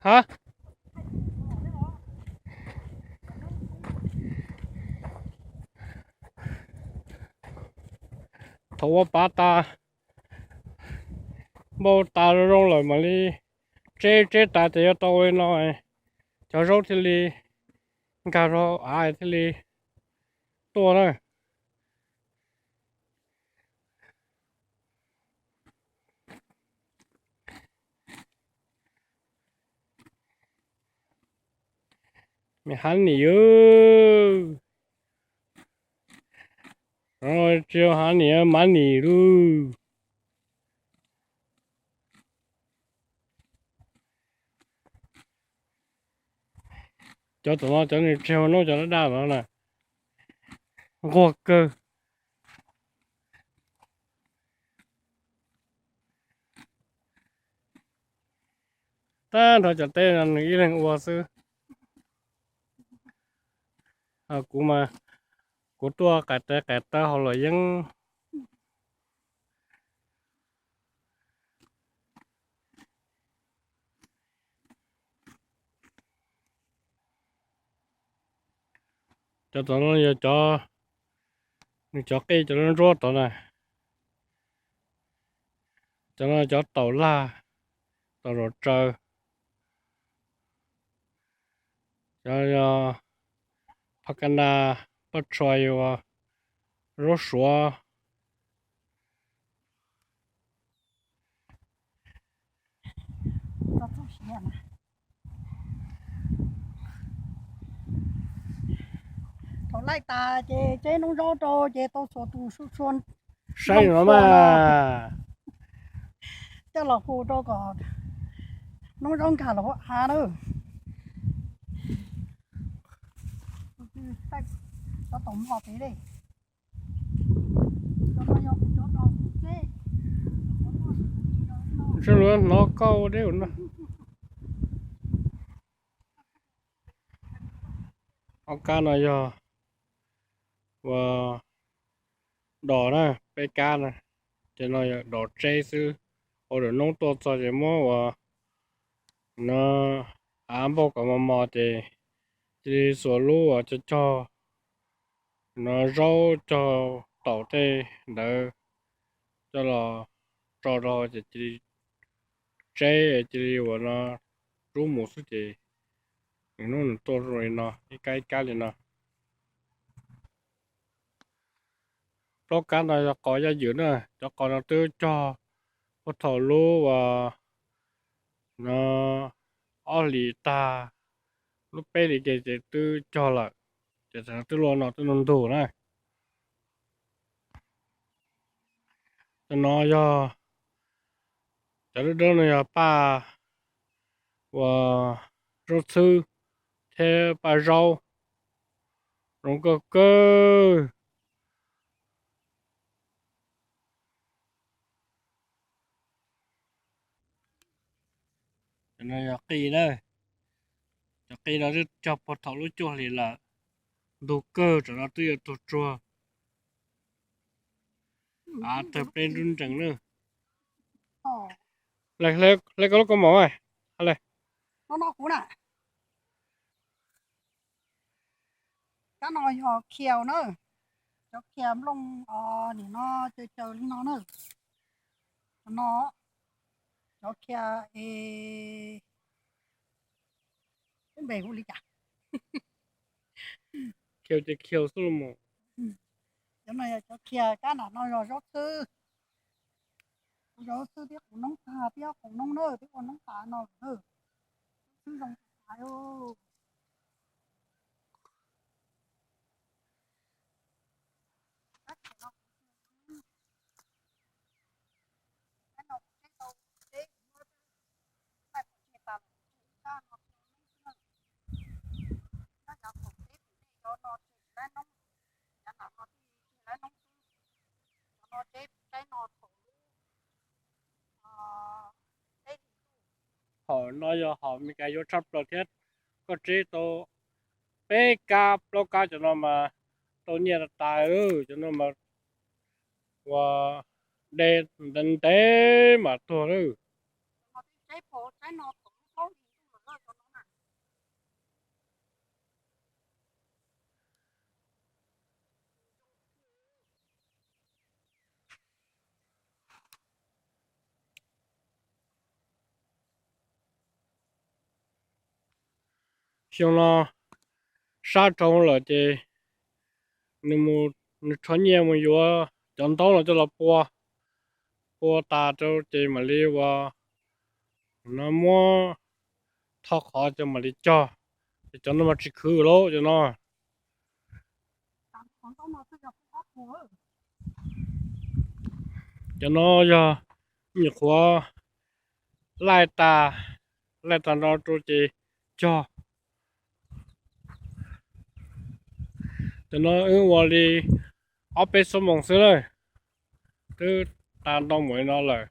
Ha, thaum ua pav tas, npau tas zoo lawm mam li tseb tseb tas ces yuav tau ua li no, cov zaub thiaj li nkag rau av thiaj li tuaj na. Nws hav nim, tsis hav nim, mav nim lawm. Cov tom no cov nws tseg ua noob cov daj daj no na, nquag kawg. Tag nrho cov teb no nws ib leeg ua xwb. Kuv mas, kuv tuaj qaim tes qaim taw hauv luam yeeb. Cov tom no yog cov, nws cov qij cov ntsuab tod na. Cov no cov taum laj, taum zom tsaws. Cov yog pha ka na, paj tshuas, zaub suav. Thaum laij tas ces tseb noob zaub rau ces tau txhua tus sua sua saib no mas coj los hu rau kom noob zaub nkag los hauv av na. Cov tom mos pem li. Ntshe luag hnov koj ua deb no. Ob kab no yog ua dos na, peb kab na, ces no yog dos tseb xwb. Ua daim noob tuaj txog ces muab ua no, av npauj kom mos mos ces cia li xuas lub uas cog cog no zaub cog taum tej ntawd coj los tso rau ces cia li tseb cia li ua no rub mus xwb ces nws hnub nws tuaj zoo li no ib kab ib kab li no. Plaub kab no yog qos yaj ywm na, cov qos no twb cog puag thaum lub uas no ob hlis tag, lub peb hlis ke ces twb cog lawm, ces thaum no twb luaj no twb ntug ntug na. Cov no yog, cov dawb dawb no yog paj uas zaub txhwb thiab paj zaub, zoo nkauj kawg. Cov no yog qij na, cov qij no twb cog puag thaum lub cuaj hlis lawm, ntug kawg, tam no twb yuav tuag tsuag. Av tawg pleb nrub nrees na. Hle koj lub kaus mom, hle. Kab no yog khiaus na, cov khiaus nplooj, nim no caws caws li no na. No, cov khiaus es npe hu li cas? Khiaus ces khiaus xwb los mas. Cov no yog cov khiaus, kab nram no yog zaub txhwb. Zaub txhwb thiab qos noob tag thiab qos noob na, twb ua noob tas no lawm. Zaub txhwb zoo tas. Hom no yog hom Meskas yuav tshaj plaws thiab, koj tseb tau peb kab plaub kab cov no mas tau nyiaj tas tas, cov no mas ua de ntev ntev mas tuag lawm. Xyoo no sab rau lawm ces nws mus, nws rho nyiaj mus yuav cov ntaub no coj los pua, pua tas rau ces mam li ua, no muab tho qhov ces mam li cog. Ces cov no mas tsis khwv lawm cov no. Cov no yog nyuam qhuav laij tas, laij tas nrho rau ces cog. Cov no wb ua li ob peb xuab moos xwb na, twb tas ntau mus li no lawm.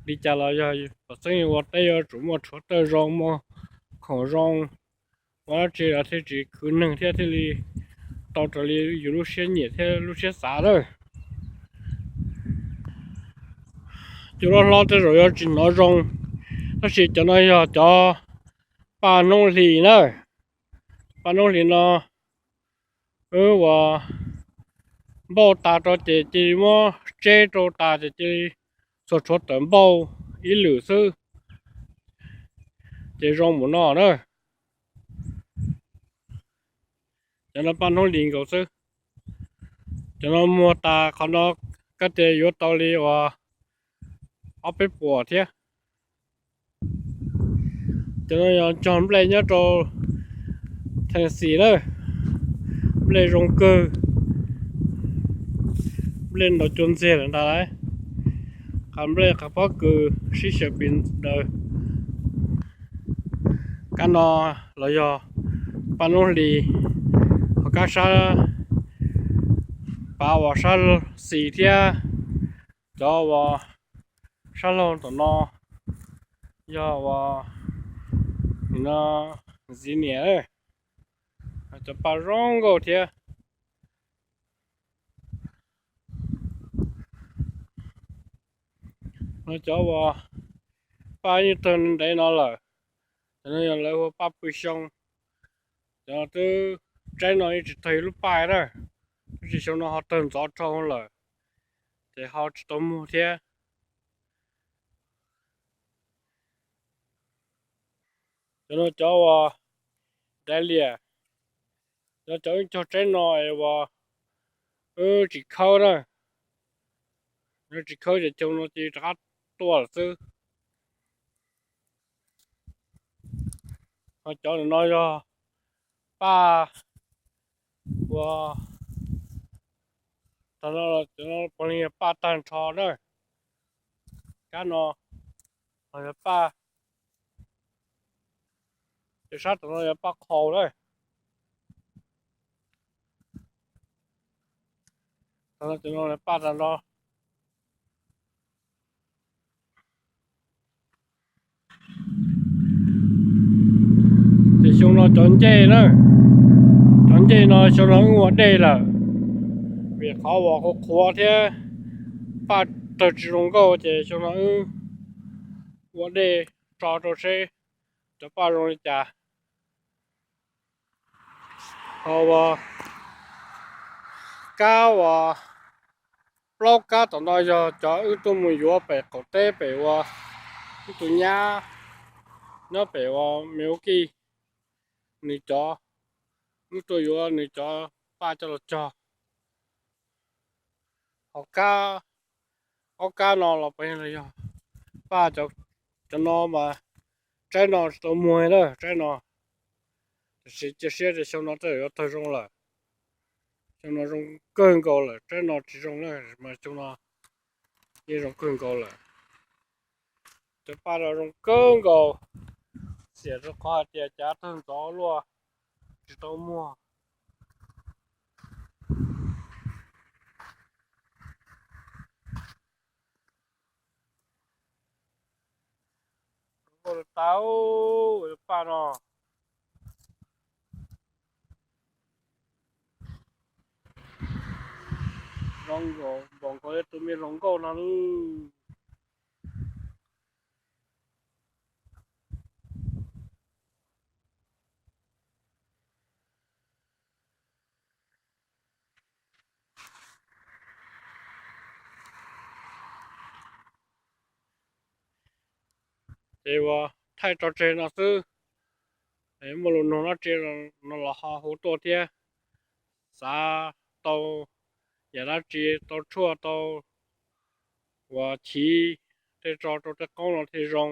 Li cas los yog tom txeeb ua teb yuav tsum muaj tshuav tawj zoo, muaj khoom zoo, ua dab tsi los thiaj tsis khwv neeg thiab thiaj li tau raws li yus lub siab nyiam thiab lub siab xav lawm. Cua loj hlob tej zaum yuav tsis hnov zoo, tab sis cov no yog cov paj hnoob hlis na. Paj hnoob hlis no wb ua npauj tas rau ces cia li muab tseb rau tas ces cia li txhua tshuav tawm npauj ib lwm xwb, ces zoo mus no na. Cov no paj hnoob hlis nkaus xwb. Cov no muag tas qhov no kab tias yuav tau li uas ob peb puas thiab. Cov no yog cog nplej nyob rau Tennessee na, nplej zoo kawg, nplej ntaus cua ntxiag lawm ntag lauj. Qhov nplej qhov pob kws sib xyaw pis daws. Kab no los yog paj hnoob hlis, ho kab sab pav uas sab xis thiab cov uas sab laug tom no yog uas no zinnias, cov paj zoo nkauj thiab. No cov uas paj yeej tawg ntev no lawm, cov no yog lawv hu ua paj pw xyoo. Cov no twb tsaib no yeej tsis tawg ib lub paj na, tab sis xyoo no ho tawg ntxov dhau lawm, ces ho tsis tau muag thiab. Cov no cov uas dahlia, cov cov wb cog tsaib no es uas wb tsis khawb na, yog tsis khawb ces xyoo no ces rov qab tuaj lawm xwb. Ho cov no yog paj ua, cov no puav leej yog paj tag nrho na. Kab no los yog paj, ces sab tom no yog paj qhaus na. Tom no cov no paj tag nrho. Ces xyoo no cov ncej na, cov ncej no xyoo no wb ua dej lawm, vim qhov uas qhuav qhuav thiab paj tawg tsis zoo nkauj ces xyoo no wb ua dej tso rau seb cov paj zoo li cas. Ho uas kab uas plaub kab tom no yog cov wb tuaj mus yuav pem qaum teb pem ua ib tug nyab nyob pem ua Milwaukee, nws cov, wb tuaj yuav nws cov paj coj los cog. Ho kab, ob kab no los puav leej yog paj, cov no mas tsaib no tsis tau muag na, tsaib no. Tiam sis cia siab tias xyoo no tej zaum yuav tawg zoo lawm. Xyoo no zoo kawg nkaus lawm, tsaib no tsis zoo na, mas xyoo no yeej zoo kawg nkaus lawm. Cov paj no zoo kawg nkaus, xiam rau qhov hais tias cav tawg ntxov luaj, tsis tau muag. Nkauj tas, paj no zoo npaum nkaus li tus me hluas nkauj no lawm. Ces uas thaij tso tseg no xwb, Muaj lus nug dab tsi no los ho hu tuaj thiab. Xav tau yam dab tsi, tau tshuaj, tau uas chiv tej tso rau tej qoob no thiaj zoo.